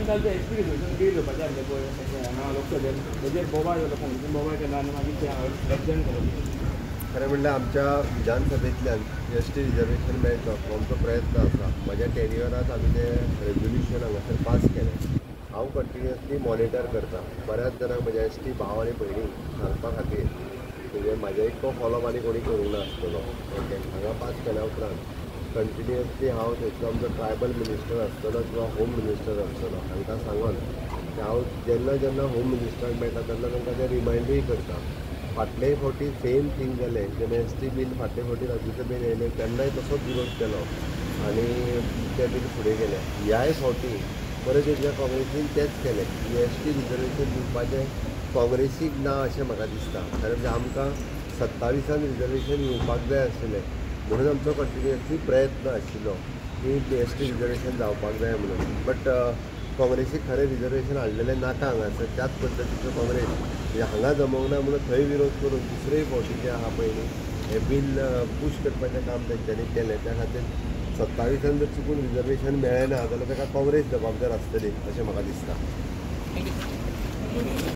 काल ते S T reservation bill येवपाचें आसलें पळय हांगा लोकसभेन, तेजेर बोवाळ जालो, काँग्रेसीन बोवाळ केला आनी मागीर ते एडजर्न केलो. खरें म्हणल्यार आमच्या विधानसभेंतल्यान एस टी रिजर्वेशन मेळचो हो आमचो प्रयत्न आसा. म्हज्या टेन्युअरांत आमी तें रेजोल्युशन हांगासर पास केलें. हांव कंटिन्युअसली मॉनिटर करता. बऱ्याच जाणांक म्हज्या एस टी भाव आनी भयणींक सांगपा खातीर, म्हणजे म्हाज्या इतको फॉलोअप आनी कोणी करूंक ना आसतलो. ओके, हांगा पास केल्या उपरांत कंटिन्युअसली हांव थंयसर आमचो ट्रायबल मिनिस्टर आसतलो किंवा होम मिनिस्टर आसतलो हांकां सांगून हांव जेन्ना जेन्ना होम मिनिस्टराक मेळटा तेन्ना तांकां ते रिमायंडूय करता. फाटले फावटी सेम थींग जालें, जेन्ना एस टी बील फाटले फावटी राज्यसभेन येयलें तेन्नाय तसोच विरोध केलो आनी तें बील फुडें गेलें. ह्याय फावटी परत एकदां काँग्रेसीन तेंच केलें. एस टी रिजर्वेशन दिवपाचें काँग्रेसीक ना अशें म्हाका दिसता. कारण म्हणजे आमकां 27 रिजर्वेशन येवपाक जाय आशिल्लें, म्हणून आमचो कंटिन्युअसली प्रयत्न आशिल्लो की एस टी रिजर्वेशन जावपाक जाय म्हणून. बट काँग्रेसीक खरें रिजर्वेशन हाडलेलें नाका हांगासर. त्याच पद्दतीचो काँग्रेस म्हणजे हांगा जमोंक ना म्हणून थंय विरोध करून दुसरेय फावटी जें आहा पळय न्ही हें बील पूश करपाचें काम तेंच्यांनी केलें. त्या खातीर 27 जर चुकून रिजर्वेशन मेळ्ळें ना जाल्यार ताका काँग्रेस जबाबदार आसतली अशें म्हाका दिसता. Thank you.